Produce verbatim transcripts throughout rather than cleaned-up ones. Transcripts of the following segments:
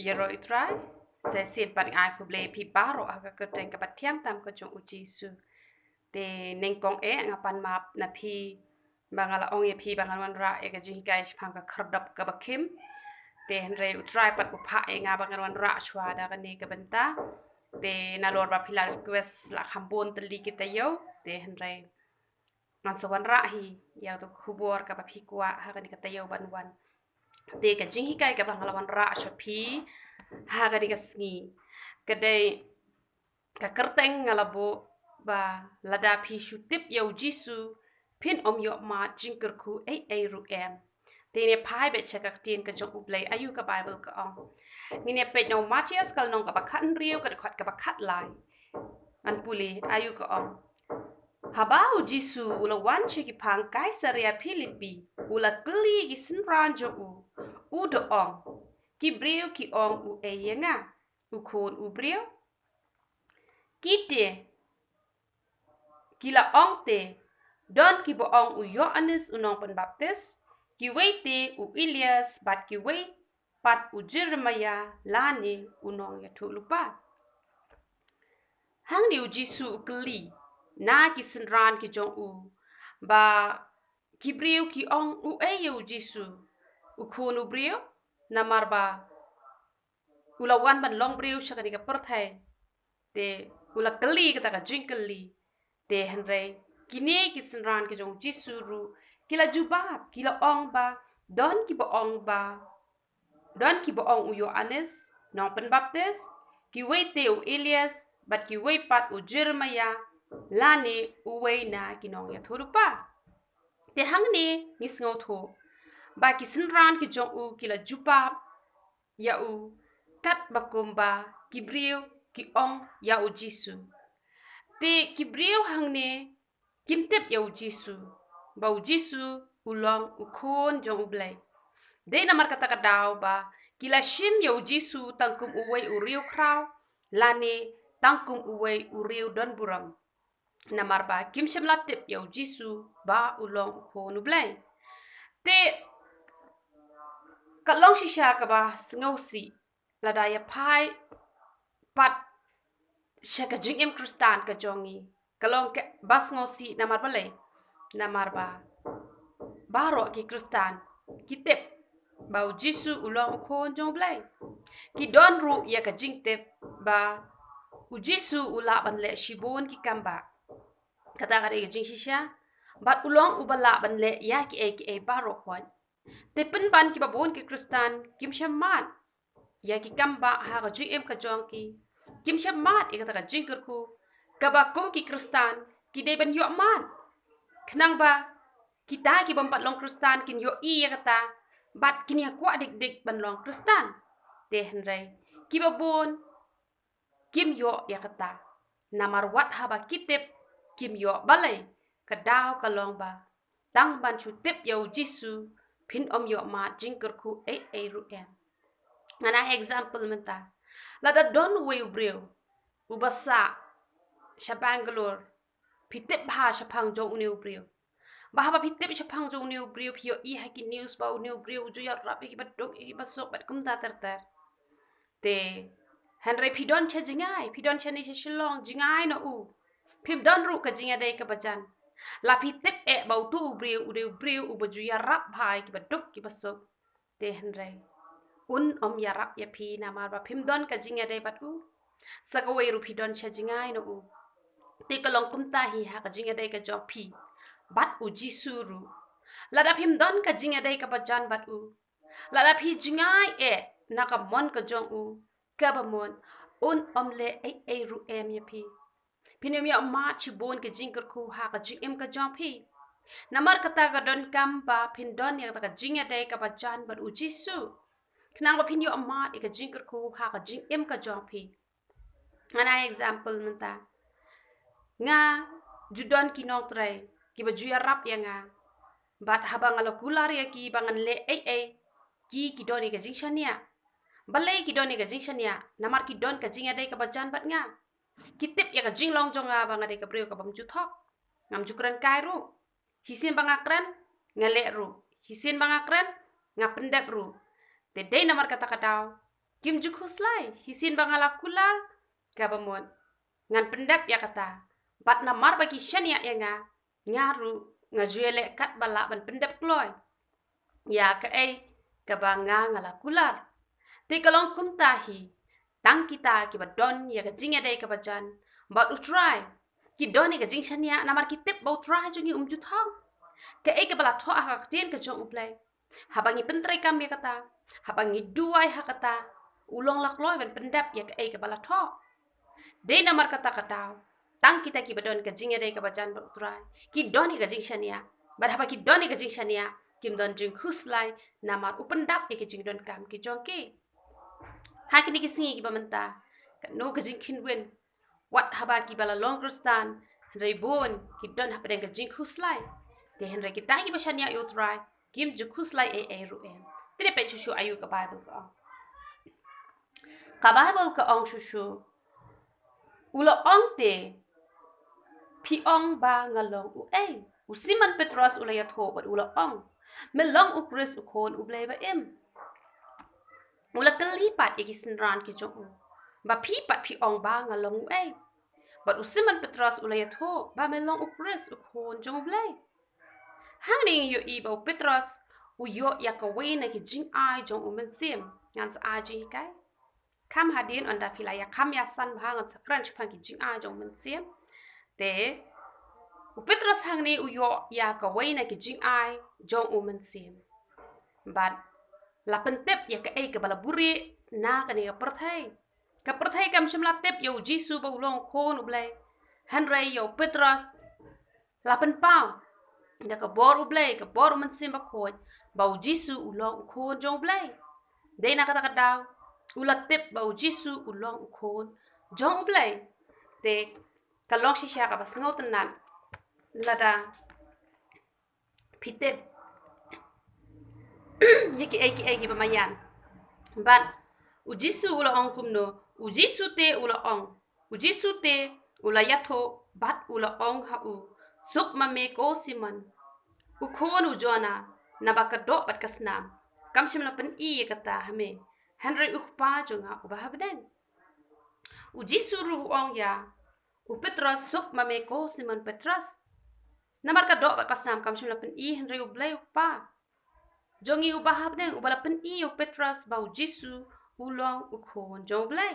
Ïaroh ïa u Trai. Sa shisien pat nga ai khublei ïa phi baroh ha ka kyrteng kaba thiang tam ka jong u Jisu. Te nyngkong eh nga pan map na phi ba nga la ong ïa phi ba ngan wanrah ïa ka jinghikai shaphang ka khyrdop kaba khim. Te hynrei u Trai pat u phah ïa nga ba ngan wanrah shuwa da kane ka bynta. Te nalor ba phi la request la kham bun tylli ki taïew. Te hynrei ngan sa wanrah hi ïa ka khubor kaba phi kwah ha kane ka taïew ban wan. Te ka jinghikai kaba nga la wanrah sha phi ha kane ka sngi ka dei ka kyrteng nga la buh ba lada phi shu tip ïa u Jisu phin ym ïoh mad jingkyrkhu ei ei ruh em. Te ngin ïa phai beit sha ka ktien ka jong U Blei, aïu ka Baibl ka ong. Ngin ïa peit na u Mathaios ka lynnong kaba khathynriew ka dkhot kaba khatlai. Ngan pule aïu ka ong. Haba u Jisu u la wan sha ki phang Kaisaria Philippi, u la kylli ki synran jong u, u da ong, ki briew ki ong uei ïa nga, u Khun u Briew? Ki te ki la ong te, don kiba ong u Ïoannis u nongpynbaptis, kiwei te u Elias bad kiwei pat u Jeremaïah lane u nongïathuhlypa. Hangne u Jisu u kylli na ki synran ki jong u ba ki briew ki ong uei ïa u Jisu, u Khun u Briew? Namar ba u la wan ban long briew sha kane ka pyrthei. Te u la kylli kata ka jingkylli. Te hynrei kine ki synran ki jong u Jisu ruh ki la jubab, ki la ong ba don kiba ong ba don kiba ong u Ïoannis nongpynbaptis, kiwei te u Elias bad kiwei pat u Jeremaïah lane uwei na ki nongïathuhlypa. Te hangne ngi sngewthuh ba ki synran ki jong u ki la jubab ïa u katba kumba ki briew ki ong ïa u Jisu. Te ki briew hangne kim tip ïa u Jisu ba u Jisu u long u Khun jong U Blei. Dei namar kata ka daw ba ki la shim ïa u Jisu tang kum uwei u riewkhraw lane tang kum uwei u riew donburom. Namar ba kim shym la tip ïa u Jisu ba u long u Khun U Blei. Te ka long shisha kaba sngewsih lada ïa phai pat sha ka jingim Khristan ka jong ngi. Ka long kaba sngewsih namar balei? Namar ba baroh ki Khristan ki tip ba u Jisu u long u Khun jong U Blei. Ki don ruh ïa ka jingtip ba u Jisu u lah ban leh shibun ki kambah. Kata ka dei ka jingshisha. Bad u long uba lah ban leh ïa kiei kiei baroh khoit. Te pynban kiba bun ki Khristan kim shym mad ïa ki kambah ha ka jingim ka jong ki. Kim shym mad ïa kata ka jingkyrkhu kaba kum ki Khristan ki dei ban ïoh mad. Khnang ba kita ki bym pat long Khristan kin ïohi ïa kata bad kin ïa kwah dik dik ban long Khristan. Te hynrei kiba bun kim ïoh ïa kata. Namar wat haba ki tip kim ïoh. Balei? Ka daw ka long ba tang ban shu tip ïa u Jisu phin ym ïoh mad jingkyrkhu ei ei ruh em. Ngan ai example mynta. Lada don uwei u briew uba sah sha Bangalore, phi tip bha shaphang jong une u briew. Ba haba phi tip shaphang jong une u briew phi ïohi ha ki news ba une u briew u ju ïarap ïa kiba duk ïa kiba suk bad kumta ter ter. Te hynrei phi don sha Jingai, phi don shane sha Shillong, Jingai noh u. Phim don ruh ka jingïadei kaba jan. La phi tip eh ba uto u briew u dei u briew uba ju ïarap bha ïa kiba duk kiba suk. Te hynrei un ym ïarap ïa phi namar ba phim don ka jingïadei bad u. Sa kawei ruh phi don sha Jingai noh u. Te ka long kumta hi ha ka jingïadei ka jong phi bad u Jisu ruh. Lada phim don ka jingïadei kaba jan bad u, lada phi Jingai eh na ka mon ka jong u, kaba mon un ym leh ei ei ruh em ïa phi. Phin ym ïoh mad shibun ka jingkyrkhu ha ka jingim ka jong phi. Namar kata ka donkam ba phin don ïa kata ka jingïadei kaba jan bad u Jisu. Khnang ba phin ïoh mad ïa ka jingkyrkhu ha ka jingim ka jong phi. Ngan ai example mynta. Nga ju don ki nongtrei kiba ju ïarap ïa nga. Bad haba nga la kular ïa ki ba ngan leh ei ei, ki ki don ïa ka jingshaniah. Balei ki don ïa ka jingshaniah? Namar ki don ka jingïadei kaba jan bad nga. Ki tip ïa ka jinglong jong nga ba nga dei ka briew kabym ju thok. Ngam ju kren kai ruh. Shisien ba nga kren nga leh ruh. Shisien ba nga kren nga pyndep ruh. Te dei namar kata ka daw Kim ju khuslai, shisien ba nga la kular, kaba mut ngan pyndep ïa kata. Bad namar ba ki shaniah ïa nga, nga ruh nga ju ïaleh katba lah ban pyndep kloi ïa kaei kaba nga, nga la kular. Te ka long kumta hi, tang kita kiba don ïa ka jingïadei kaba jan bad U Trai, ki don ïa ka jingshaniah namar ki tip ba U Trai jong ngi um ju thong. Kaei kaba la thoh ha ka ktien ka jong U Blei, haba ngi pyntreikam ïa kata, haba ngi duwai ha kata, u long la kloi ban pyndep ïa kaei kaba la thoh. Dei namar kata ka daw, tang kita kiba don ka jingïadei kaba jan bad U Trai ki don ïa ka jingshaniah. Bad haba ki don ïa ka jingshaniah, kim don jingkhuslai namar u pyndap ïa ki jingdonkam ki jong ki. Ha kine ki sngi kiba mynta, katno ka jingkhynwin, wat haba kiba la long Khristan, hynrei bun ki don hapdeng ka jingkhuslai. Te hynrei kita kiba shaniah ïa U Trai, kim ju khuslai ei ei ruh em. Te dei peit shuh shuh aïu ka Baibl ka ong. Ka Baibl ka ong shuh shuh, u la ong, te phi ong ba nga long uei? U Simon Petros u la ïathuh bad u la ong, me long U Khrist, U Khun U Blei ba im. U la kylli pat ïa ki synran ki jong u, ba phi pat phi ong ba nga long uei? Bad U Simon Petros u la ïathuh ba me long U Khrist, U Khun jong U Blei. Hangne ngi ïohi ba u Petros u ïoh ïa kawei na ki jingai jong U Mynsiem. Ngan sa ai jinghikai. Kham hadien, ynda phi la ïa kham ïa san bha, ngan sa kren shaphang ki jingai jong U Mynsiem. Te u Petros hangne u ïoh ïa kawei na ki jingai jong U Mynsiem. Bad la pyntip ïa kaei kaba la buhrieh na kane ka pyrthei. Ka pyrthei kam shym la tip ïa U Jisu ba u long U Khun U Blei. Hynrei ïa u Petros la pynpaw da ka bor U Blei, ka bor U Mynsiem Bakhuid, ba U Jisu u long U Khun jong U Blei. Dei na kata ka daw u la tip ba U Jisu u long U Khun jong U Blei. Te ka long shisha kaba sngewtynnat lada phi tip ïa kiei kiei kiba maïan. Bad U Jisu u la ong kumno? U Jisu te u la ong, U Jisu te u la ïathuh bad u la ong ha u, suk ma me ko Simon, u khun u Jona, naba ka doh bad ka snam kam shym la pyni ïa kata ha me, hynrei U Kpa jong nga uba ha bneng. U Jisu ruh u ong ïa u Petros, suk ma me ko Simon Petros, namar ka doh bad ka snam kam shym la pyni, hynrei U Blei U Kpa jong ngi uba ha bneng uba la pyni ïa u Petros ba U Jisu u long U Khun jong U Blei.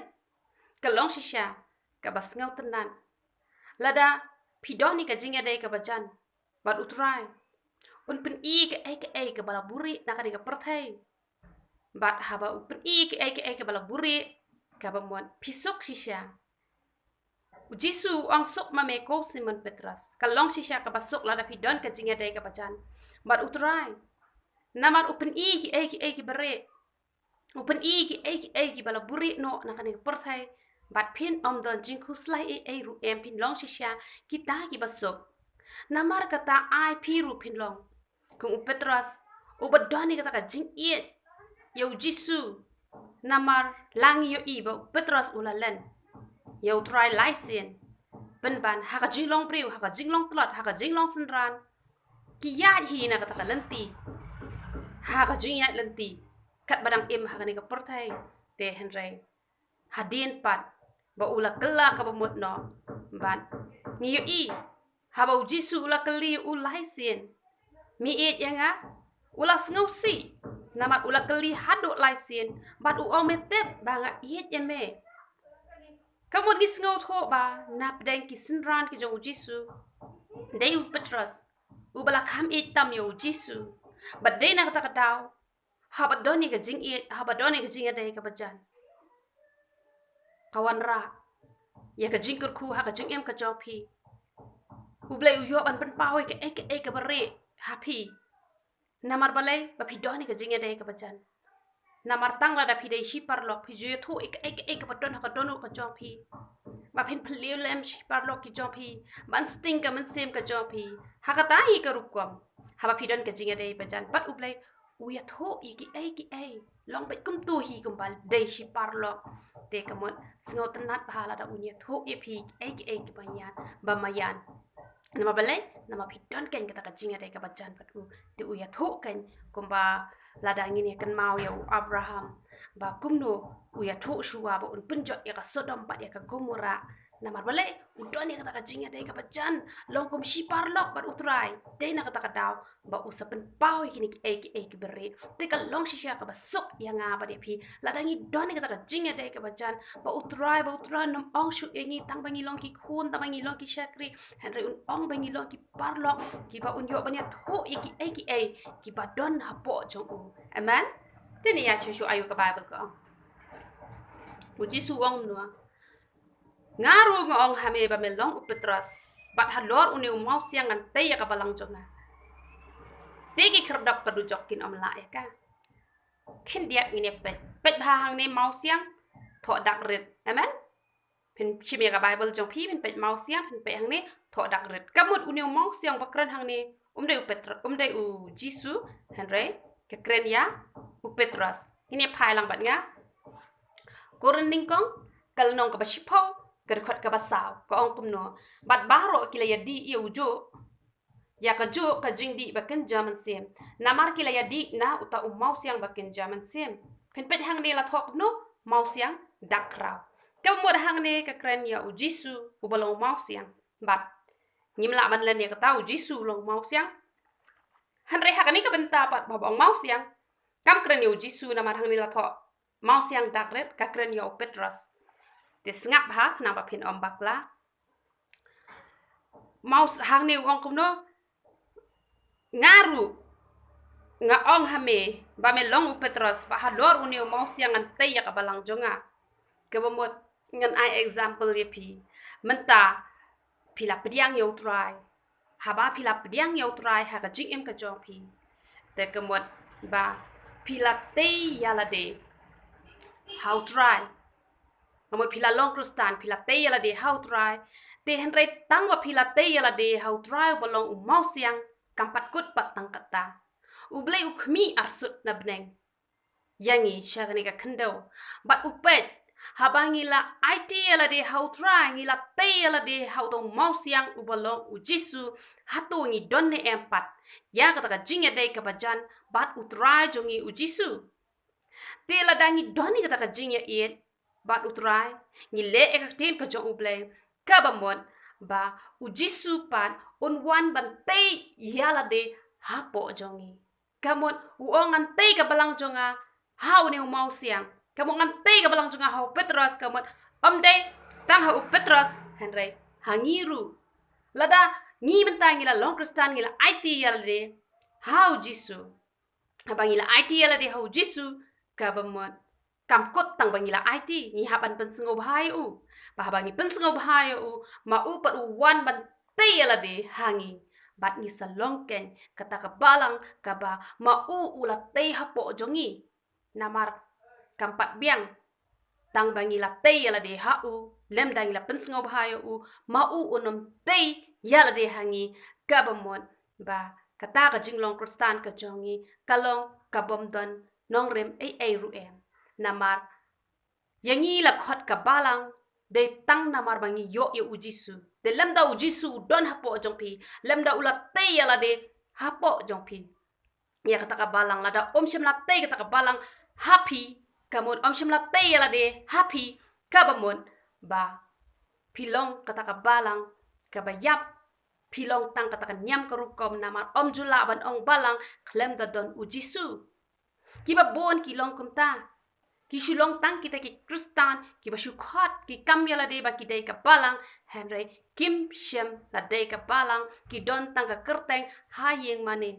Ka long shisha kaba sngewtynnat lada phi don ïa ka jingïadei kaba jan bad U Trai, un pyni kaei kaei kaba la buhrieh na kane ka pyrthei. Bad haba u pyni kaei kaei kaba la buhrieh, kaba mut phi suk shisha. U Jisu u ong, suk ma me ko Simon Petros. Ka long shisha kaba suk lada phi don ka jingïadei kaba jan bad U Trai. Namar u pyni kiei kiei kiba rieh, u pyni kiei kiei kiba la buhrieh noh na kane ka pyrthei. Bad phin ym don jingkhuslai ei ei ruh em, phin long shisha kita kiba suk. Namar kata ai phi ruh phin long kum u Petros uba don ïa kata ka jingïeit ïa U Jisu. Namar la ngi ïohi ba u Petros u la len ïa U Trai lai sien, pynban ha ka jinglong briew, ha ka jinglong tlot, ha ka jinglong synran. Ki ïaid hi na kata ka lynti, ha ka jingïaid lynti katba dang im ha kane ka pyrthei. Te hynrei hadien pat ba u la kylla kaba mut noh, bad ngi ïohi haba U Jisu u la kylli u lai sien, me ïeit ïa nga? U la sngewsih namar u la kylli haduh lai sien bad u ong, me tip ba nga ïeit ïa me. Ka mut ngi sngewthuh ba na pdeng ki synran ki jong U Jisu, dei u Petros uba la kham ïeit tam ïa U Jisu. Bad dei na kata ka daw, haba don ïa ka jingïeit, haba don ïa ka jingïadei kaba jan, ka wanrah ïa ka jingkyrkhu ha ka jingim ka jong phi. U Blei u ïoh ban pynpaw ïa kaei kaei kaba rieh ha phi. Namar balei? Ba phi don ïa ka jingïadei kaba jan. Namar tang lada phi dei shi paralok, phi ju ïathuh ïa kaei kaei kaba don ha ka dohnud ka jong phi, ba phin pynliew lem shi paralok ki jong phi, ban sting ka mynsiem ka jong phi. Ha kata hi ka rukom, haba phi don ka jingïadei ba jan bad U Blei, u ïathuh ïa kiei kiei, long beit kumto hi kumba dei shi paralok. Te ka mut sngewtynnat bha lada un ïathuh ïa phi kiei kiei kiba maïan, ba maïan. Namar balei? Namar phi don keiñ kata ka jingïadei kaba jan bad u. Te u ïathuh keiñ kumba lada ngin ïa kynmaw ïa u Abraham, ba kumno u ïathuh shuwa ba un pynjot ïa ka Sodom bad ïa ka Gomorrah. Namar balei? U don ïa kata ka jingïadei kaba jan, long kum shi paralok bad U Trai. Dei na kata ka daw ba u sa pynpaw ïa kine kiei kiei kiba rieh. Te ka long shisha kaba suk ïa nga bad ïa phi lada ngi don ïa kata ka jingïadei kaba jan, ba U Trai, ba U Trai un ym ong shuh ïa ngi tang ba ngi long ki khun, tang ba ngi long ki shakri, hynrei un ong ba ngi long ki paralok kiba un ïoh ban ïathuh ïa kiei kiei kiba don hapoh jong u. Amen. Te ngin ïa shu shu ïohi ïa ka Baibl ka ong. U Jisu u ong kumno? Nga ruh nga ong ha me ba me long u Petros, bad halor une u mawsiang ngan tei ïa ka balang jong nga. Te ki khyrdop ka dujok kin ym lah ïa ka. Khyndiat ngin ïa peit. Peit bha hangne, mawsiang, thoh dak rit. Amen. Phin shim ïa ka Baibl jong phi, phin peit mawsiang, phin peit hangne, thoh dak rit. Ka mut une u mawsiang ba kren hangne um dei u Petro-, um dei u Jisu, hynrei ka kren ïa u Petros. Ngin ïa phai lang bad nga. Korinth nyngkong, ka lynnong kaba shiphew, ka dkhot kaba saw, ka ong kumno? Bad baroh ki la ïadih ïa u juh, ïa ka juh ka jingdih ba kynja mynsiem. Namar ki la ïadih na uta u mawsiang ba kynja mynsiem. Phin peit hangne la thoh kumno? Mawsiang dak khraw. Ka mut hangne ka kren ïa u Jisu uba long u mawsiang. Bad ngim lah ban len ïa kata u Jisu u long u mawsiang. Hynrei ha kane ka bynta pat ba, ba ong mawsiang, kam kren ïa u Jisu namar hangne la thoh mawsiang dak rit, ka kren ïa u Petros. Te sngap bha khnang ba phin ym bakla. Maw s-, hangne u ong kumno? Nga ruh nga ong ha me ba me long u Petros, bad halor une u mawsiang ngan tei ïa ka balang jong nga. Kaba mut ngan ai example ïa phi. Mynta phi la pdiang ïa u Trai. Haba phi la pdiang ïa u Trai ha ka jingim ka jong phi, te ka mut ba phi la tei ïa lade ha u Trai. Ka mut phi la long Khristan, phi la tei ïa lade ha u Trai. Te hynrei tang ba phi la tei ïa lade ha u Trai uba long u mawsiang, kam pat kut pat tang kata. U Blei u khmih arsut na bneng ïa ngi sha kane ka khyndew. Bad u peit, haba ngi la aiti ïa lade ha u Trai, ngi la tei ïa lade ha uta u mawsiang uba long u Jisu, hato ngi don ne em pat ïa kata ka jingïadei kaba jan bad u Trai jong ngi u Jisu? Te lada ngi don ïa kata ka jingïaieit bad u Trai, ngi leh ïa ka ktien ka jong u Blei, kaba mut ba u Jisu pat un wan ban tei ïa lade hapoh jong ngi. Ka mut u ong ngan tei ka balang jong nga ha une u mawsiang. Ka mut ngan tei ka balang jong nga ha u Petros, ka mut ym dei tang ha u Petros, hynrei ha ngi ruh. Lada ngi mynta ngi la long Khristan, ngi la aiti ïa lade ha u Jisu. Haba ngi la aiti ïa lade ha u Jisu, kaba mut kam kut tang ba ngi la aiti, ngi hap ban pynsngewbha ïa u. Ba haba ngi pynsngewbha ïa u, ma u pat u wan ban tei ïa lade ha ngi. Bad ngi sa long keiñ kata ka balang kaba ma u u la tei hapoh jong ngi. Namar kam pat biang tang ba ngi la tei ïa lade ha u, lymda ngi la pynsngewbha ïa u, ma u un ym tei ïa lade ha ngi, kaba mut ba kata ka jinglong Khristan ka jong ngi ka long kabym don nongrim ei ei ruh em. Namar ïa ngi la khot ka balang dei tang namar ba ngi ïoh ïa u Jisu. Te lymda u Jisu u don hapoh jong phi, lymda u la tei ïa lade hapoh jong phi, ïa kata ka balang, lada um shym la tei kata ka balang ha phi, ka mut um shym la tei ïa lade ha phi, kaba mut ba phi long kata ka balang kaba ïap, phi long tang kata ka niam ka rukom, namar um ju lah ban ong balang khlem da don u Jisu. Kiba bun ki long kumta. Ki shu long tang kita ki Khristan kiba shu khot, ki kam ïa lade ba ki dei ka balang, hynrei kim shym la dei ka balang, ki don tang ka kyrteng ha ïing mane.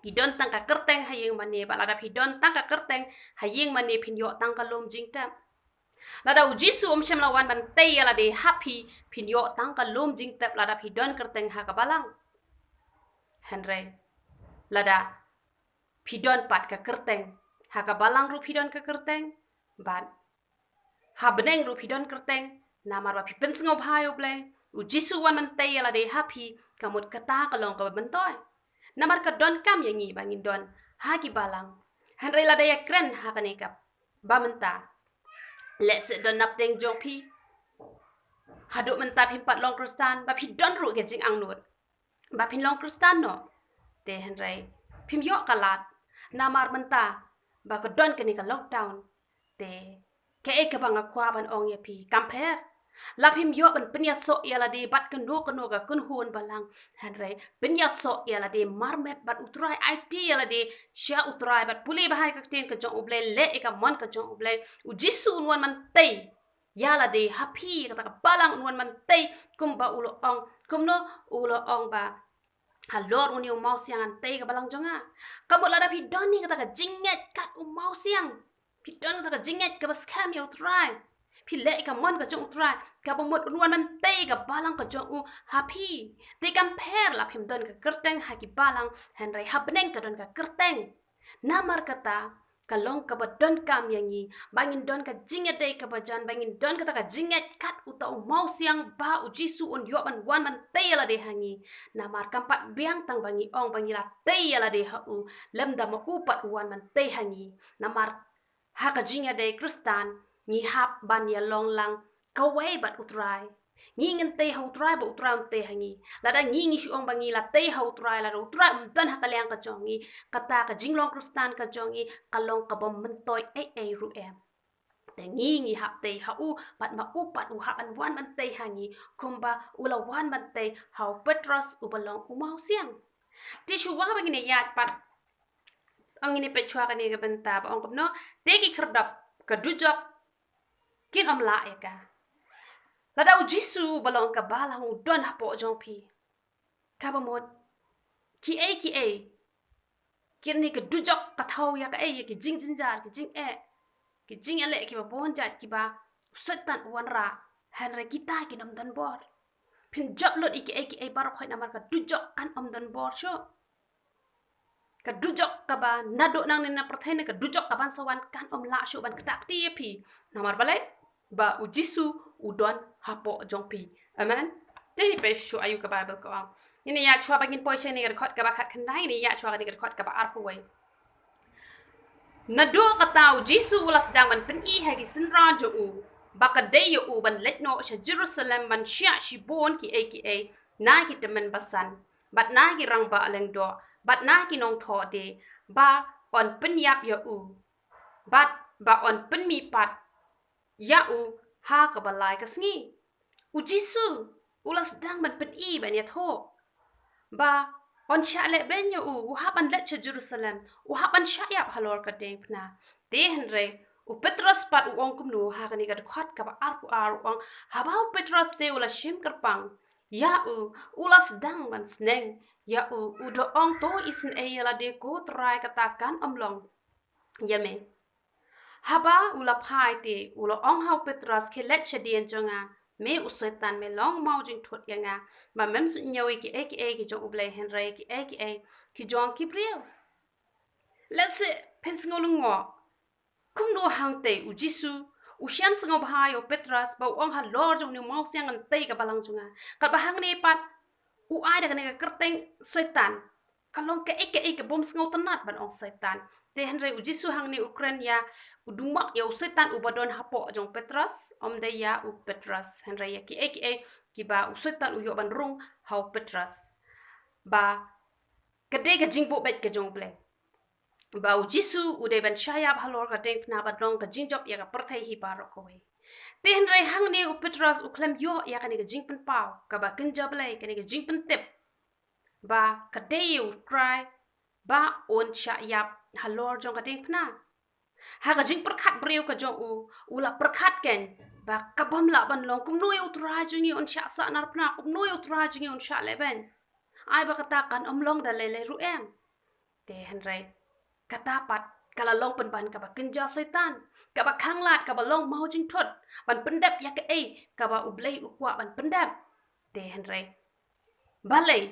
Ki don tang ka kyrteng ha ïing mane, bad lada phi don tang ka kyrteng ha ïing mane, phin ïoh tang ka lum jingtep. Lada u Jisu um shym la wan ban tei ïa lade ha phi, phin ïoh tang ka lum jingtep lada phi don kyrteng ha ka balang. Hynrei lada phi don pat ka kyrteng ha ka balang ruh phi don ka kyrteng, bad ha bneng ruh phi don kyrteng, namar ba phi pynsngewbha ïa u Blei, u Jisu u wan ban tei ïa lade ha phi, ka mut kata ka long kaba myntoi. Namar ka donkam ïa ngi ba ngin don ha ki balang. Hynrei lada ïakren ha kane kaba mynta, lehse don napdeng jong phi, haduh mynta phim pat long Khristan, ba phi don ruh ka jingangnud ba phin long Khristan noh. Te hynrei phim ïoh ka lad, namar mynta ba ka don kane ka lockdown. Te kaei kaba nga kwah ban ong ïa phi, kam pher. La phim ïoh ban pynïasoh ïa lade bad kano kano ka kynhun balang, hynrei pynïasoh ïa lade marmet bad U Trai, aiti ïa lade sha U Trai bad pule bha ïa ka ktien ka jong U Blei, leh ïa ka mon ka jong U Blei. U Jisu un wan ban tei ïa lade ha phi, kata ka balang un wan ban tei, kumba u la ong, kumno u la ong ba halor une u mawsiang yn tei ka balang jong nga. Ka mut lada phi don ïa kata ka jingngeit kat u mawsiang, phi don kata ka jingngeit kaba skhem ïa U Trai, phi leh ïa ka mon ka jong U Trai, kaba mut un wan ban tei ka balang ka jong u ha phi. Te kam pher la phim don ka kyrteng ha ki balang, hynrei ha bneng ka don ka kyrteng. Namar kata ka long kaba donkam ïa ngi ba ngin don ka jingïadei kaba jan, ba ngin don kata ka jingngeit kat uta u mawsiang ba U Jisu un ïoh ban wan ban tei ïa lade ha ngi. Namar kam pat biang tang ba ngi ong ba ngi la tei ïa lade ha u, lymda ma u pat u wan ban tei ha ngi. Namar ha ka jingïadei Khristan ngi hap ban ïalong lang kawei bad U Trai. Ngi ngin tei ha U Trai ba U Trai un tei ha ngi. Lada ngi ngi shu ong ba ngi la tei ha U Trai, lada U Trai um don ha ka liang ka jong ngi, kata ka jinglong Khristan ka jong ngi ka long kaba myntoi ei ei ruh em. Te ngi ngi hap tei ha u bad ma u pat u hap ban wan ban tei ha ngi, kumba u la wan ban tei ha u Petros uba long u mawsiang. Te shuwa ba ngin ïaid pat, ong ngin ïa peit shuwa kane ka bynta ba ong kumno, te ki khyrdop ka dujok kin ym lah ïa ka. Lada U Jisu ba long ka balang u don hapoh jong phi, kaba mut kiei kiei, kine ka dujok ka thaw ïa kaei, ïa ki jingjynjar, ki jingeh, ki jingeh leh kiba bun jait kiba u Soitan u wanrah, hynrei kita kin ym don bor. Phin jop lut ïa kiei kiei baroh khoit namar ka dujok kan ym don bor shuh. Ka dujok kaba naduh nangne na pyrthei ne ka dujok kaban sa wan kan ym lah shuh ban ktah kti ïa phi. Namar balei? Ba U Jisu u don hapoh jong phi. Amen. Te peit shuh aïu ka Baibl ka ong. Ngin ïa shuwa ba ngin poi sha kane ka dkhot kaba khatkhyndai, ngin ïa shuwa kane ka dkhot kaba arphew wei. Naduh kata U Jisu u la sdang ban pyni ha ki synran jong u ba ka dei ïa u ban leit noh sha Jerusalem ban shah shibun kiei kiei na ki tymmen basan, bad na ki rangbah lyngdoh, bad na ki nongthoh die, ba yn pynïap ïa u, bad ba yn pynmihpat ïa u ha kaba lai ka sngi. U Jisu u la sdang ban pyni, ban ïathuh ba yn shah lehbeiñ ïa u, u hap ban leit sha Jerusalem, u hap ban shah ïap halor ka diengphna. Te hynrei u Petros pat u ong kumno ha kane ka dkhot kaba arphew ar, u ong, haba u Petros te u la shim kyrpang ïa u, u la sdang ban sneng ïa u, u da ong, to isynei ïa lade ko Trai, kata kan ym long ïa me. Haba u la phai te u la ong ha u Petros, khie leit shadien jong nga, me u Soitan, me long mawjingthut ïa nga, ba mem suidñiew ïa kiei kiei ki jong U Blei, hynrei kiei kiei ki jong ki briew. Lehse phin sngew lyngngoh kumno hangtei U Jisu u shem sngewbha ïa u Petros ba u ong halor jong une u mawsiang yn tei ka balang jong nga. Katba hangne pat u ai da kane ka kyrteng Soitan. Ka long kaei kaei ka bym sngewtynnat ban ong Soitan. Te hynrei U Jisu hangne u kren ïa, u dumak ïa u Soitan uba don hapoh jong u Petros, ym dei ïa u Petros. Hynrei ïa kiei kiei kiba u Soitan u ïoh ban rung ha u Petros, ba ka dei ka jingbuh beit ka jong U Blei, ba U Jisu u dei ban shah ïap halor ka diengphna bad long ka jingjop ïa ka pyrthei hi baroh kawei. Te hynrei hangne u Petros u khlem ïoh ïa kane ka jingpynpaw kaba kynja Blei, kane ka jingpyntip ba ka dei ïa u Trai ba un shah ïap halor jong ka diengphna. Ha ka jingpyrkhat briew ka jong u, u la pyrkhat kein ba ka bym lah ban long, kumno ïa u Trai jong ngi un shah sahnarphna, kumno ïa u Trai jong ngi un shah lehbeiñ. Ai ba kata kan ym long da lei lei ruh em. Te hynrei kata pat ka la long pynban kaba kynja Soitan, kaba khanglad, kaba long mawjingthut ban pyndep ïa kaei kaba U Blei u kwah ban pyndep. Te hynrei balei,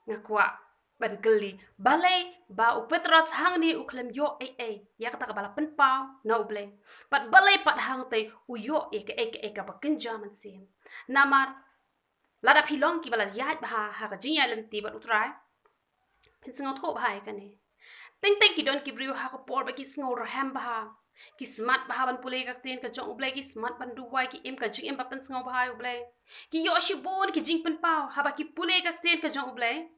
nga kwah ban kylli, balei ba u Petros hangne u khlem ïoh ei ei ïa kata kaba la pynpaw na U Blei, bad balei pat hangtei u ïoh ïa kaei kaei kaba kynja mynsiem? Namar lada phi long kiba la ïaid bha ha ka jingïaid lynti bad U Trai, phin sngewthuh bha ïa kane. Teng teng ki don ki briew ha ka por ba ki sngewrhem bha, ki smat bha ban pule ka ktien ka jong U Blei, ki smat ban duwai, ki im ka jingim ba pynsngewbha ïa U Blei. Ki ïoh shibun ki jingpynpaw haba ki pule ka ktien ka jong U Blei.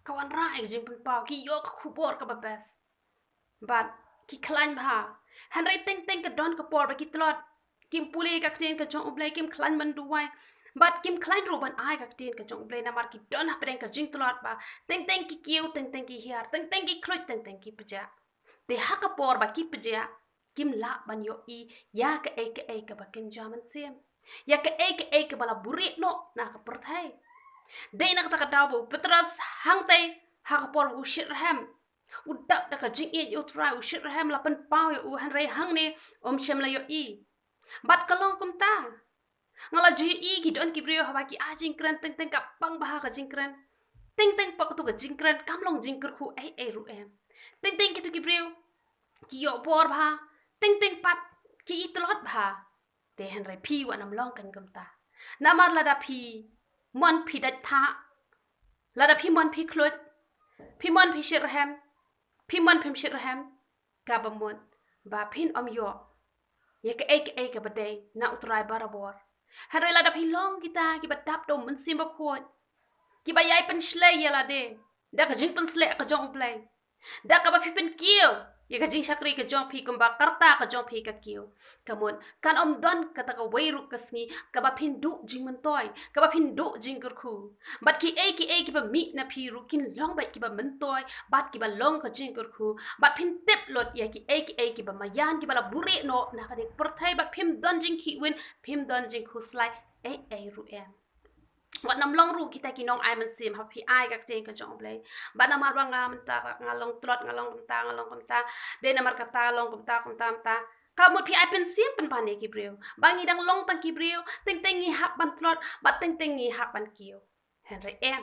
Ka wanrah ïa ka jingpynpaw, ki ïoh ka khubor kaba best. Bad ki khlaiñ bha. Hynrei teng teng ka don ka por ba ki tlot, kim pule ka ktien ka jong U Blei, kim khlaiñ ban duwai, bad kim khlaiñ ruh ban ai ka ktien ka jong U Blei, namar ki don hapdeng ka jingtlot ba teng teng ki kiew, teng teng ki hiar, teng teng ki khluit, teng teng ki pjah. Te ha ka por ba ki pjah, kim lah ban ïohi ïa kaei kaei kaba kynja mynsiem, ïa kaei kaei kaba la buhrieh noh na ka pyrthei. Dei na kata ka daw ba u Petros hangtei, ha ka por ba u shitrhem, u dap da ka jingïeit ïa U Trai, u shitrhem, la pynpaw ïa u, hynrei hangne um shym la ïohi. Bad ka long kumta. Nga la ju ïohi ki don ki briew haba ki ai jingkren, teng teng ka pang bha ka jingkren, teng teng pat katu ka jingkren kam long jingkyrkhu ei ei ruh em. Teng teng kitu ki briew ki ïoh bor bha, teng teng pat ki ïa tlot bha. Te hynrei phi wat nym long kein kumta. Namar lada phi mon phi dait thah, lada phi mon phi khluit, phi mon phi shitrhem, phi mon phim shitrhem, kaba mut ba phin ym ïoh ïa kaei kaei kaba dei na U Trai barabor. Hynrei lada phi long kita kiba dap da U Mynsiem Bakhuid, kiba ïai pynshlei ïa lade da ka jingpynshlei ka jong U Blei, da kaba phi pynkiew ïa ka jingshakri ka jong phi kumba ka rta ka jong phi ka kiew, ka mut kan ym don kata kawei ruh ka sngi kaba phin duh jingmyntoi, kaba phin duh jingkyrkhu. Bad kiei kiei kiba mih na phi ruh kin long beit kiba myntoi bad kiba long ka jingkyrkhu. Bad phin tip lut ïa kiei kiei kiba maïan kiba la buhrieh noh na kane ka pyrthei, bad phim don jingkhih win, phim don jingkhuslai ei ei ruh em. Wat nym long ruh kita ki nong ai mynsiem haba phi ai ka ktien ka jong U Blei. Bad namar ba nga mynta nga long tlot, nga long kumta, nga long kumta, dei namar kata long kumta kumta kumta, ka mut phi ai mynsiem pynban ïa ki briew ba ngi dang long tang ki briew, teng teng ngi hap ban tlot bad teng teng ngi hap ban kiew. Hynrei em,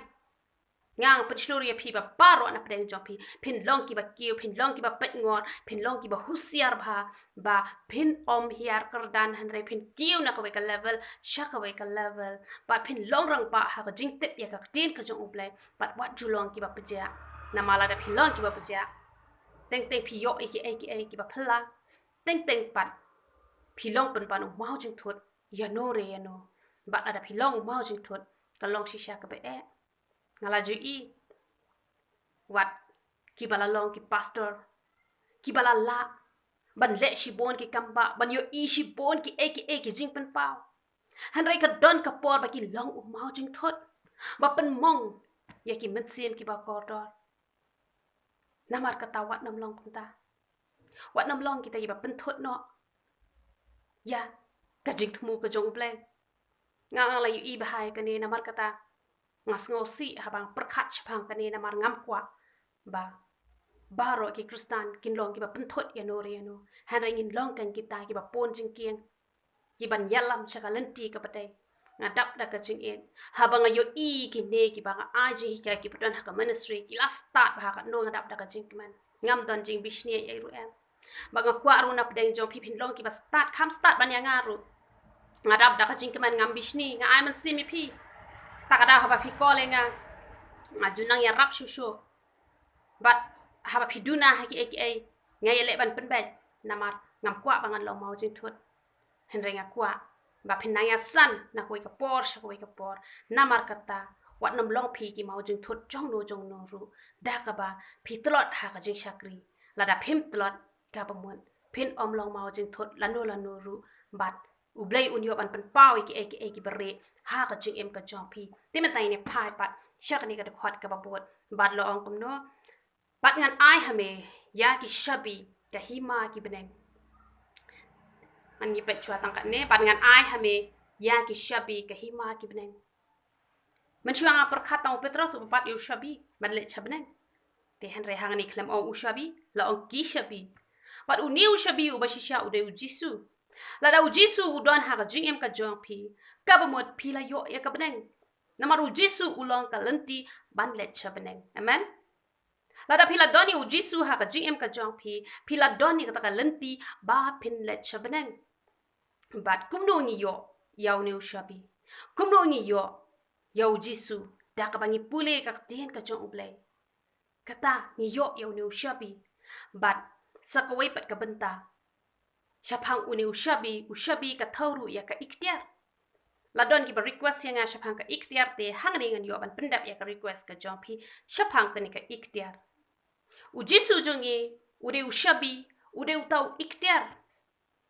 nga pynshlur ïa phi ba baroh na pdeng jong phi phin long kiba kiew, phin long kiba peitngor, phin long kiba husiar bha, ba phin ym hiar kyrdan, hynrei phin kiew na kawei ka level sha kawei ka level, ba phin long rangbah ha ka jingtip ïa ka ktien ka jong U Blei. Bad wat ju long kiba pjah, namar lada phi long kiba pjah, teng teng phi ïoh ïa kiei kiei kiba phylla, teng teng pat phi long pynban u maw jingthut ïa no re ïa no. Bad lada phi long u maw jingthut, ka long shisha kaba eh. Nga la ju ïohi wat kiba la long ki pastor, kiba la lah ban leh shibun ki kambah, ban ïohi shibun kiei kiei ki jingpynpaw, hynrei ka don ka por ba ki long u maw jingthut, ba pynmong ïa ki mynsiem kiba kordor. Namar kata wat nym long kumta. Wat nym long kita kiba pynthut noh ïa ka jingthmu ka jong U Blei. Nga nga la ïohi bha ïa kane, namar kata nga sngewsih haba nga pyrkhat shaphang kane, namar ngam kwah ba baroh ki Khristan kin long kiba pynthut ïa no re ïa no, hynrei ngin long kein kita kiba pun jingkieng, kiban ïalam sha ka lynti kaba dei. Nga dap da ka jingïeit haba nga ïohi kine kiba nga ai jinghikai kiba don ha ka ministry ki la stad bha katno, nga dap da ka jingkmen. Ngam don jingbishni ei ei ruh em. Ba nga kwah ruh na pdeng jong phi phin long kiba stad, kham stad ban ïa nga ruh. Nga dap da ka jingkmen, ngam bishni, nga ai mynsiem ïa phi. Ta ka daw haba phi call ïa nga, nga ju nang ïarap shuh shuh. Bad haba phi duna ha kiei kiei, nga ïaleh ban pynbeit, namar ngam kwah ba ngan long maw jingthut. Hynrei nga kwah ba phin nang ïasan na kawei ka por sha kawei ka por. Namar kata wat nym long phi ki maw jingthut jong no jong no ruh da kaba phi tlot ha ka jingshakri. Lada phim tlot, kaba mut phin ym long maw jingthut lano lano ruh, bad U Blei un ïoh ban pynpaw ïa kiei kiei kiba rieh ha ka jingim ka jong phi. Te mynta ngin ïa phai pat sha kane ka dkhot kaba bud, bad la ong kumno: Bad ngan ai ha me ïa ki shabi ka hima ki bneng. Ngan ïa peit shuwa tang katne: Bad ngan ai ha me ïa ki shabi ka hima ki bneng. Mynshuwa nga pyrkhat tang u Petros uba bat ïa u shabi ban leit sha bneng. Te hynrei hangne khlem ong u shabi, la ong ki shabi. Bad une u shabi uba shisha u dei u Jisu. Lada u Jisu u don ha ka jingim ka jong phi, kaba mut phi la ïoh ïa ka bneng. Namar u Jisu u long ka lynti ban leit sha bneng. Amen. Lada phi la don ïa u Jisu ha ka jingim ka jong phi, phi la don ïa kata ka lynti ba phin leit sha bneng. Bad kumno ngi ïoh ïa une u shabi? Kumno ngi ïoh ïa u Jisu? Da kaba ngi pule ka ktien ka jong U Blei. Kata ngi ïoh ïa une u shabi. Bad sa kawei pat ka bynta, shaphang une u shabi, u shabi ka thew ruh ïa ka iktiar. La don kiba request ïa nga shaphang ka iktiar, te hangne ngan ïoh ban pyndep ïa ka request ka jong phi shaphang kane ka iktiar. U Jisu jong ngi u dei u shabi u dei uta u iktiar.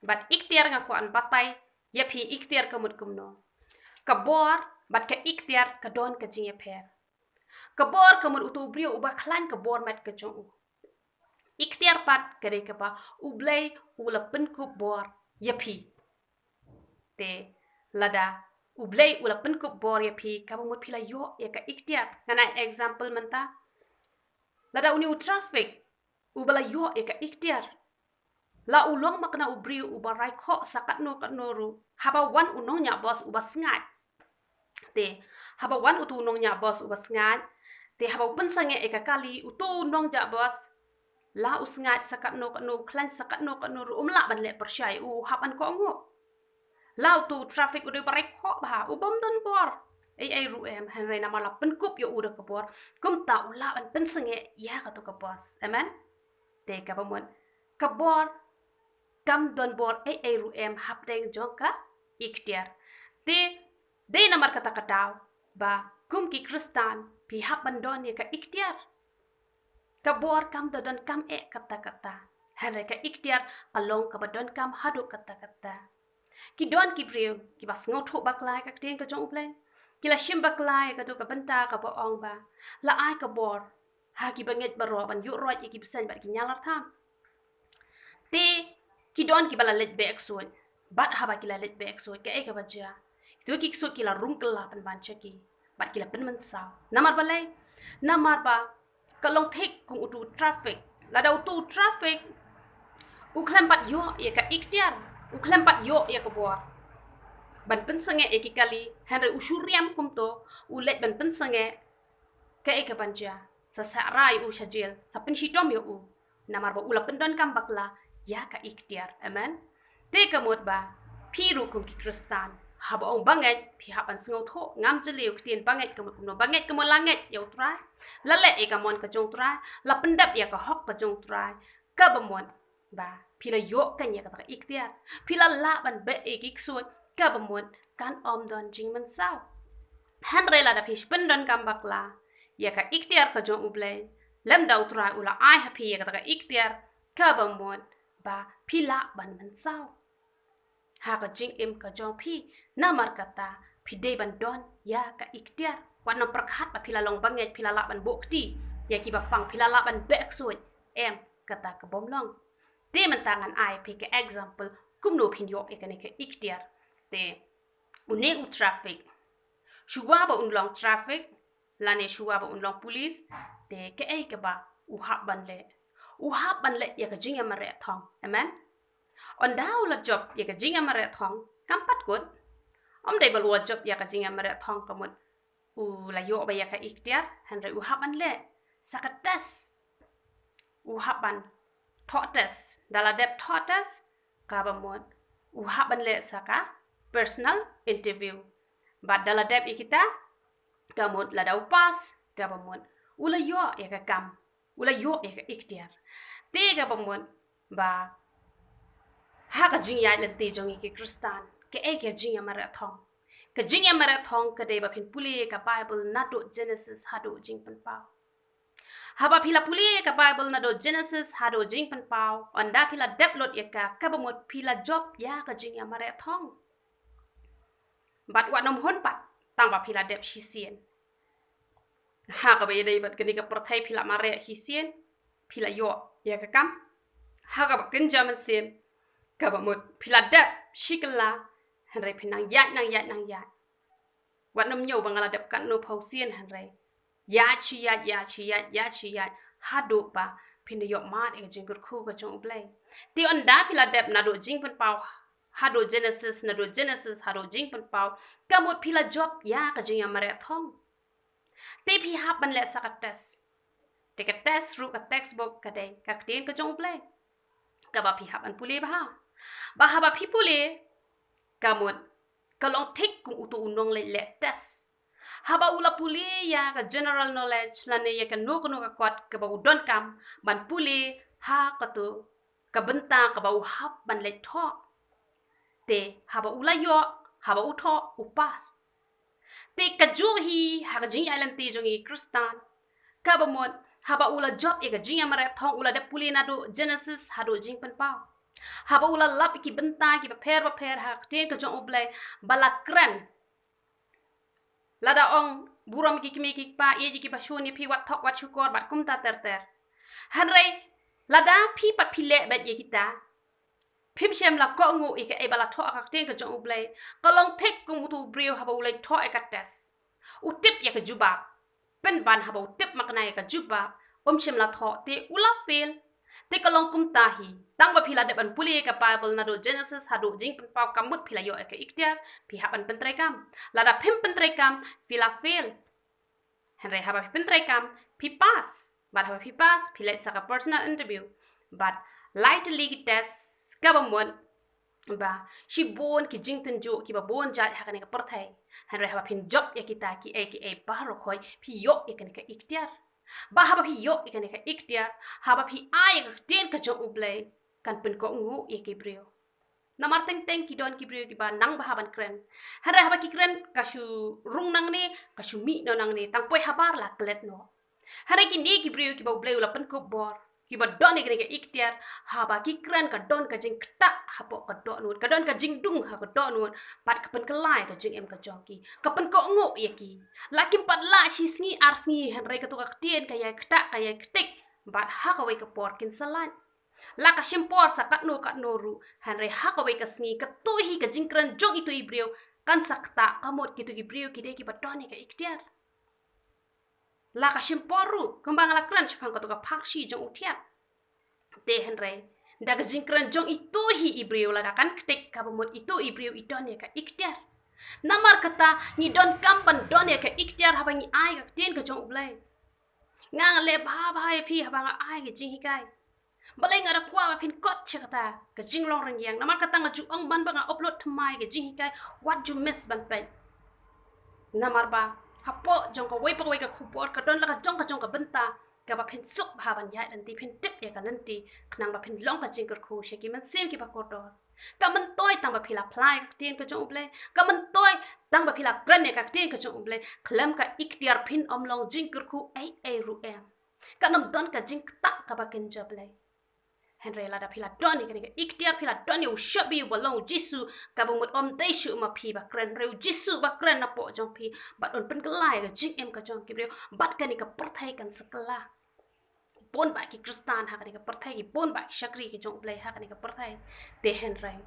Bad iktiar nga kwah ban batai ïa phi iktiar ka mut kumno. Ka bor bad ka iktiar ka don ka jingïapher. Ka bor ka mut utu u briew uba khlaiñ ka bor met ka jong u. Iktiar pat ka dei kaba U Blei u la pynkup bor ïa phi. Te lada U Blei u la pynkup bor ïa phi, kaba mut phi la ïoh ïa ka iktiar. Ngan ai example mynta. Lada une u traffic uba la ïoh ïa ka iktiar, la u long ma kane u briew uba rai khoh sa katno katno ruh, haba wan u nongñiah bos uba sngaid. Te haba wan utu u nongñiah bos uba sngaid, te haba u pynsangeh ïa ka kali, utu u nongñiah bos, la u sngaid sa katno katno, u khlaiñ sa katno katno ruh, um lah ban leh pyrshah, u hap ban kohnguh. La utu u traffic u dei ba rai khoh bha, u bym don bor ei ei ruh em, hynrei namar la pynkup ïa u da ka bor, kumta u lah ban pynsangeh ïa katu ka bos. Amen. Te kaba mut, ka bor kam don bor ei ei ruh em hapdeng jong ka iktiar. Te dei namar kata ka daw ba kum ki Khristan phi hap ban don ïa ka iktiar. Ka bor kam da donkam eh katta katta, hynrei ka iktiar ka long kaba donkam haduh katta katta. Ki don ki briew kiba sngewthuh bakla ïa ka ktien ka jong U Blei. Ki la shim bakla ïa katu ka bynta kaba ong ba la ai ka bor ha kiba ngeit baroh ban ïuh roit ïa ki bseiñ bad ki ñialar tham. Te ki don kiba la leit beh ksuid. Bad haba ki la leit beh ksuid, kaei kaba jia? Kitu ki ksuid ki la rung kylla pynban sha ki bad ki la pynmynsaw. Namar balei? Namar ba ka long thik kum utu u traffic. Lada utu u traffic u khlem pat ïoh ïa ka iktiar, u khlem pat ïoh ïa ka bor ban pynsangeh ïa ki kali, hynrei u shu riam kumto, u leit ban pynsangeh, kaei kaban jia? Sa sah rai u sha jel, sa pynshitom ïa u. Namar ba u la pyndonkam bakla ïa ka iktiar. Amen. Te ka mut ba phi ruh kum ki Khristan, haba ong bangeit, phi hap ban sngewthuh, ngam jylliew ktien bangeit ka mut kumno. Bangeit ka mut la ngeit ïa U Trai, la leh ïa ka mon ka jong U Trai, la pyndep ïa ka hok ka jong U Trai. Kaba mut ba phi la ïoh kane ïa kata ka iktiar, phi la lah ban beh ïa ki ksuid, kaba mut kan ym don jingmynsaw. Hynrei lada phi pyndonkam bakla ïa ka iktiar ka jong U Blei, lymda U Trai u la ai ha phi ïa kata ka iktiar, kaba mut ba phi lah ban mynsaw ha ka jingim ka jong phi. Namar kata phi dei ban don ïa ka iktiar. Wat nym pyrkhat ba phi la long bangeit, phi la lah ban buh kti ïa kiba pang, phi la lah ban beh ksuid. Em, kata ka bym long. Te mynta ngan ai phi ka example kumno phin ïoh ïa kane ka iktiar. Te une u traffic, shuwa ba un long traffic lane shuwa ba un long pulit, te kaei kaba u hap ban leh? U hap ban leh ïa ka jingïamareh thong. Amen. Ynda u la jop ïa ka jingïamareh thong, kam pat kut. Ym dei ba u la jop ïa ka jingïamareh thong ka mut u la ïoh ba ïa ka iktiar, hynrei u hap ban leh sa ka test. U hap ban thoh test. Da la dep thoh test, kaba mut u hap ban leh sa ka personal interview. Bad da la dep ïa kita, ka mut lada u pass, kaba mut u la ïoh ïa ka kam, u la ïoh ïa ka iktiar. Te kaba mut ba ha ka jingïaid lynti jong ngi ki Khristan, kaei ka jingïamareh thong? Ka jingïamareh thong ka dei ba phin pule ïa ka Bible naduh Genesis haduh Jingpynpaw. Haba phi la pule ïa ka Bible naduh Genesis haduh Jingpynpaw, ynda phi la dep lut ïa ka, kaba mut phi la jop ïa ka jingïamareh thong. Bad wat nym hun pat tang ba phi la dep shisien. Ha kaba ïadei bad kane ka pyrthei phi la mareh shisien, phi la ïoh ïa ka kam. Ha kaba kynja mynsiem, kaba mut phi la dep shi kylla, hynrei phi nang ïaid, nang ïaid, nang ïaid. Wat nym ñiew ba nga la dep katno phew sien, hynrei ïaid shi ïaid, ïaid shi ïaid, ïaid shi ïaid, haduh ba phin da ïoh mad ïa ka jingkyrkhu ka jong U Blei. Te ynda phi la dep naduh Jingpynpaw haduh Genesis, naduh Genesis haduh Jingpynpaw, ka mut phi la jop ïa ka jingïamareh thong. Te phi hap ban leh sa ka test. Te ka test ruh, ka textbook ka dei ka ktien ka jong U Blei, kaba phi hap ban pule bha. Ba haba phi pule, ka mut ka long thik kum utu u nongleit leh test. Haba u la pule ïa ka general knowledge lane ïa kano kano ka kot kaba u donkam ban pule ha katu ka bynta kaba u hap ban leit thoh. Te haba u la ïoh, haba u thoh, u pass. Te kajuh hi ha ka jingïaid lynti jong ngi Khristan, kaba mut Haba u la jop ïa ka jingïamareh thong, u la dep pule naduh Genesis haduh Jingpynpaw. Haba u la lap ïa ki bynta kiba pher ba pher ha ka ktien ka jong U Blei, ba la kren. Lada ong burom ki kmie ki kpa, ïeit ïa kiba shun ïa phi, wat thok wat shukor bad kumta ter ter. Hynrei lada phi pat phi leh beit ïa kita, phim shym la kohnguh ïa kaei ba la thoh ha ka ktien ka jong U Blei. Ka long thik kum uto u briew haba u la thoh ïa ka test. U tip ïa ka jubab. Pynban haba u tip makna ïa ka jubab, um shym la thoh, te u la fail. Te ka long kumta hi. Tang ba phi la dep ban pule ïa ka Bible naduh Genesis haduh Jingpynpaw, ka mut phi la ïoh ïa ka iktiar, phi hap ban pyntreikam. Lada phim pyntreikam, phi la fail. Hynrei haba phi pyntreikam, phi pass. Bad haba phi pass, phi leit sa ka personal interview. Bad lai tylli ki test kaba mut ba shibun ki jingtynjuh kiba bun jait ha kane ka pyrthei. Hynrei haba phin jop ïa kita kiei kiei baroh khoit, phi ïoh ïa kane ka iktiar. Ba haba phi ïoh ïa kane ka iktiar, haba phi ai ïa ka ktien ka jong U Blei, kan pynkohnguh ïa ki briew. Namar teng teng ki don ki briew kiba nang bha ban kren. Hynrei haba ki kren, ka shu rung nangne, ka shu mih noh nangne, tang poi habar la klet noh. Hynrei kine ki briew kiba U Blei u la pynkup bor, kiba don ïa kane ka iktiar, haba ki kren ka don ka jingktah hapoh ka dohnud, ka don ka jingdung ha ka dohnud, bad ka pynkylla ïa ka jingim ka jong ki, ka pynkohnguh ïa ki. La kim pat lah shi sngi ar sngi, hynrei kato ka ktien ka ïai ktah, ka ïai ktik, bad ha kawei ka por kin sa lait. La ka shim por sa katno katno ruh, hynrei ha kawei ka sngi, kato hi ka jingkren jong ito i briew kan sa ktah, ka mut kito ki briew ki dei kiba don ïa ka iktiar. La ka shim por ruh, kumba nga la kren shaphang kato ka pharshi jong u thiat. Te hynrei da ka jingkren jong ito hi i briew, lada kan ktik, kaba mut ito i briew i don ïa ka iktiar. Namar kata ngi donkam ban don ïa ka iktiar haba ngi ai ka ktien ka jong U Blei. Nga nga leh bha bha ïa phi haba nga ai ka jinghikai. Balei nga da kwah ba phin kot sha kata ka jinglong rynïeng. Namar kata nga ju ong ban ba nga upload thymmai ka jinghikai, wat ju miss ban peit. Namar ba hapoh jong kawei pa kawei ka khubor ka don la ka jong ka jong ka bynta kaba phin suk bha ban ïaid lynti, phin tip ïa ka lynti, khnang ba phin long ka jingkyrkhu sha ki mynsiem kiba kordor. Ka myntoi tang ba phi la phla ïa ka ktien ka jong U Blei, ka myntoi tang ba phi la kren ïa ka ktien ka jong U Blei, khlem ka iktiar phin ym long jingkyrkhu ei ei ruh em. Kan ym don ka jingktah kaba kynja Blei. Hynrei lada phi la don ïa kane ka iktiar, phi la don ïa u shabi uba long U Jisu, kaba mut ym dei shuh ma phi ba kren, hynrei U Jisu ba kren napoh jong phi, bad un pynkylla ïa ka jingim ka jong ki briew, bad kane ka pyrthei kan sa kylla. Bun bah ki Khristan ha kane ka pyrthei, ki bun bah ki shakri ki jong U Blei ha kane ka pyrthei. Te hynrei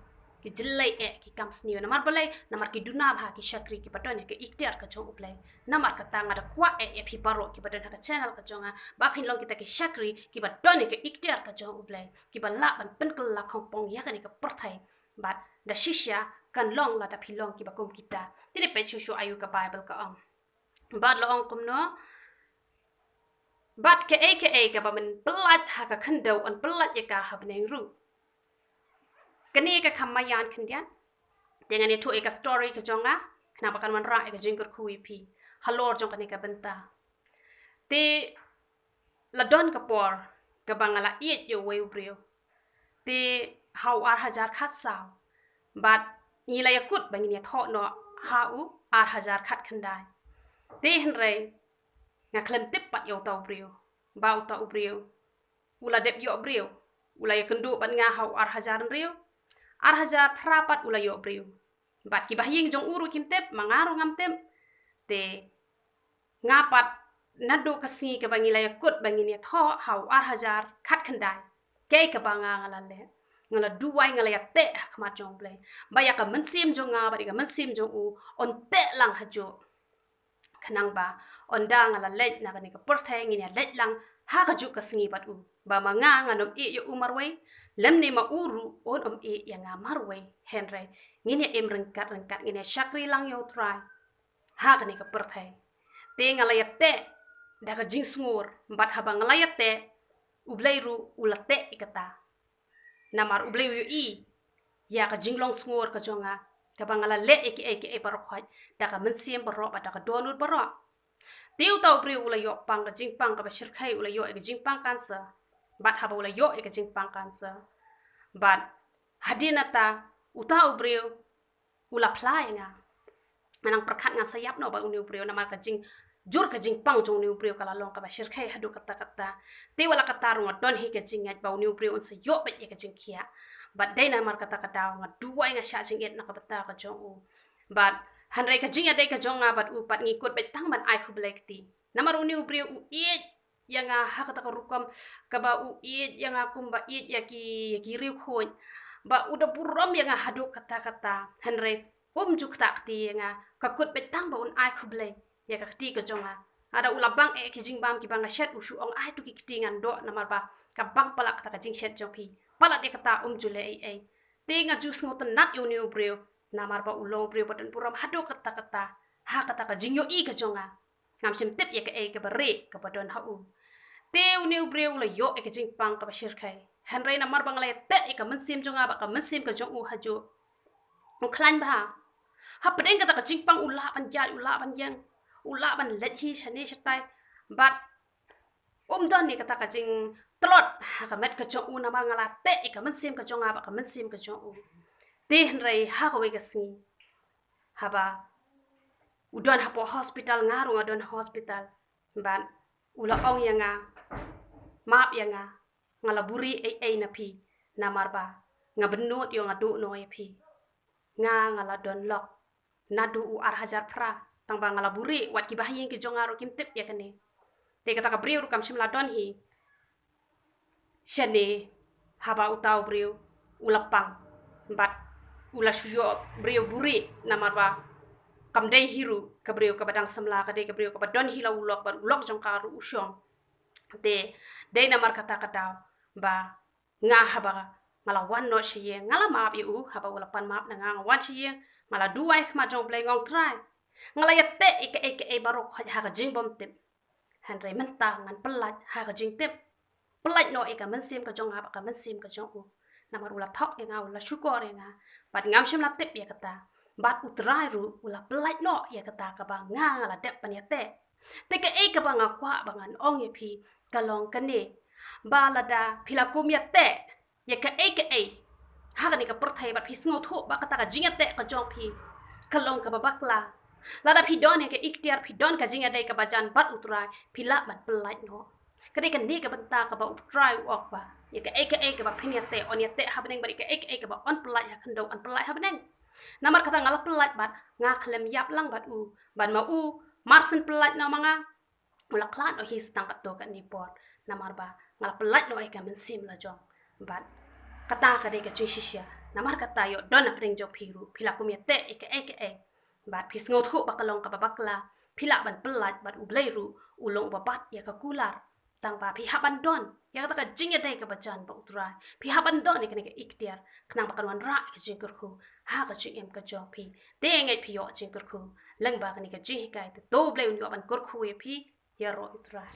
ki jyllei eh ki kam sniew. Namar balei? Namar ki duna bha ki shakri kiba don ïa ka iktiar ka jong U Blei. Namar kata nga da kwah eh ïa phi baroh kiba don ha ka channel ka jong nga, ba phin long kita ki shakri kiba don ïa ka iktiar ka jong U Blei, kiba lah ban pynkylla khongpong ïa kane ka pyrthei. Bad da shisha kan long lada phi long kiba kum kita. Te ngin peit shuh shuh aïu ka Bible ka ong. Bad la ong kumno? Bad kaei kaei kaba men pyllait ha ka khyndew yn pyllait ïa ka ha bneng ruh. Kane ka kham maïan khyndiat. Te ngan ïathuh ïa ka story ka jong nga, khnang ba kan wanrah ïa ka jingkyrkhu ïa phi halor jong kane ka bynta. Te la don ka por kaba nga la ïeit ïa uwei u briew. Te ha u ar hajar khatsaw, bad ngi la ïakut ba ngin ïathoh noh ha u ar hajar khatkhyndai. Te hynrei nga khlem tip pat ïa uta u briew ba uta u briew u la dep ïoh briew. U la ïakynduh bad nga ha u ar hajar hynriew. Ar hajar phra pat u la ïoh briew. Bad kiba ha ïing jong u ruh kim tip, ma nga ruh ngam tip. Te nga pat naduh ka sngi kaba ngi la ïakut ba ngin ïathoh ha u ar hajar khatkhyndai, kaei kaba nga nga la leh? Nga la duwai, nga la ïateh ha khmat jong U Blei ba ïa ka mynsiem jong nga bad ïa ka mynsiem jong u un teh lang hajuh. Khnang ba ynda nga la leit na kane ka pyrthei ngin ïa leit lang ha kajuh ka sngi bad u. Ba ma nga ngan ym ïeh ïa u marwei, lymne ma u ruh un ym ïeh ïa nga marwei. Hynrei ngin ïa im ryngkat ryngkat, ngin ïa shakri lang ïa U Trai ha kane ka pyrthei. Te nga la ïateh da ka jingsngur, bad haba nga la ïateh, U Blei ruh u la teh ïa kata. Namar U Blei u ïohi ïa ka jinglong sngur ka jong nga, kaba nga la leh ïa kiei kiei baroh khoit da ka mynsiem baroh bad da ka dohnud baroh. Te uta u briew u la ïoh pang ka jingpang kaba shyrkhei, u la ïoh ïa ka jingpang cancer. Bad haba u la ïoh ïa ka jingpang cancer, bad hadien nangta uta u briew u la phla ïa nga. Nga nang pyrkhat ngan sa ïap noh bad une u briew namar ka jing, jur ka jingpang jong une u briew ka la long kaba shyrkhei haduh katta katta. Te wat la katta ruh nga don hi ka jingngeit ba une u briew un sa ïoh beit ïa ka jingkhiah. Bad dei namar kata ka daw nga duwai, nga shah jingit na ka bynta ka jong u. Bad hynrei ka jingïadei ka jong nga bad u pat ngi kut beit tang ban ai khublei kti. Namar une u briew u ïeit ïa nga ha kata ka rukom kaba u ïeit ïa nga kumba ïeit ïa ki, ïa ki riewkhuid. Ba u da burom ïa nga haduh katta katta. Hynrei um ju ktah kti ïa nga, ka kut beit tang ba un ai khublei ïa ka kti ka jong nga. Lada u la bang eh ki jingbam kiba nga shet, u shu ong, "Ai to ki kti, ngan doh," namar ba ka bang palat kata ka jingshet jong phi. Palat ïa kata um ju leh ei ei. Te nga ju sngewtynnat ïa une u briew namar ba u long u briew ba don burom haduh katta katta ha kata ka jingïohi ka jong nga. Ngam shym tip ïa kaei kaba rieh kaba don ha u. Te une u briew u la ïoh ïa ka jingpang kaba shyrkhei. Hynrei namar ba nga la ïateh ïa ka mynsiem jong nga bad ka mynsiem ka jong u hajuh, u khlaiñ bha. Hapdeng kata ka jingpang u lah ban ïaid, u lah ban ïeng, u lah ban leit hi shane shatai. Bad um don ïa kata ka jingtlot ha ka met ka jong u namar nga la teh ïa ka mynsiem ka jong nga bad ka mynsiem ka jong u. Te hynrei ha kawei ka sngi, haba u don hapoh hospital, nga ruh nga don ha hospital, bad u la ong ïa nga, "Map ïa nga, nga la buhrieh ei ei na phi, namar ba nga bynnud ïoh nga duh noh ïa phi. Nga, nga la don lok naduh u ar hajar phra, tang ba nga la buhrieh, wat kiba ha ïing ki jong nga ruh kim tip ïa kane." Te kata ka briew ruh kam shym la don hi shane haba uta u briew u la pang, bad u la shu ïoh briew buhrieh namar ba kam dei hi ruh ka briew kaba dang samla, ka dei ka briew kaba don hi la u lok bad u lok jong ka ruh u shong. Te dei namar kata ka daw ba nga, haba nga la wan noh sha ïing, nga la map ïa u, haba u la pan map na nga, nga wan sha ïing, nga la duwai ha khmat jong U Blei, nga ong, "Trai, nga la ïateh ïa kaei kaei baroh ha ka jingbymtip. Hynrei mynta ngan pyllait ha ka jingtip. Pyllait noh ïa ka mynsiem ka jong nga bad ka mynsiem ka jong u. Namar u la thok ïa nga, u la shukor ïa nga. Bad ngam shym la tip ïa kata. Bad U Trai ruh u la pyllait noh ïa kata kaba nga, nga la dep ban ïateh. Te kaei kaba nga kwah ba ngan ong ïa phi ka long kane, ba lada phi la kum ïateh ïa kaei kaei ha kane ka pyrthei bad phi sngewthuh ba kata ka jingïateh ka jong phi ka long kaba bakla, lada phi don ïa ka iktiar, phi don ka jingïadei kaba jan bad U Trai, phi lah ban pyllait noh." Ka dei kane ka bynta kaba U Trai u ong ba ïa kaei kaei kaba phin ïateh, yn ïateh ha bneng, bad ïa kaei kaei kaba yn pyllait ha khyndew, yn pyllait ha bneng. Namar kata nga la pyllait bad nga khlem ïap lang bad u, bad ma u, mar syn pyllait noh ma nga, u la khlad noh hi sa tang katto katne por, namar ba nga la pyllait noh ïa ka mynsiem la jong. Bad kata ka dei ka jingshisha. Namar kata, ïoh don hapdeng jong phi ruh, phi la kum ïateh ïa kaei kaei, bad phi sngewthuh ba ka long kaba bakla, phi lah ban pyllait, bad U Blei ruh u long uba bat ïa ka kular. Tang ba phi hap ban don ïa kata ka jingïadei kaba jan bad U Trai, phi hap ban don ïa kane ka iktiar, khnang ba kan wanrah ïa ka jingkyrkhu ha ka jingim ka jong phi. Te ngeit phi ïoh jingkyrkhu lyngba kane ka jinghikai, te to U Blei un ïoh ban kyrkhu ïa phi. Ïaroh ïa U Trai.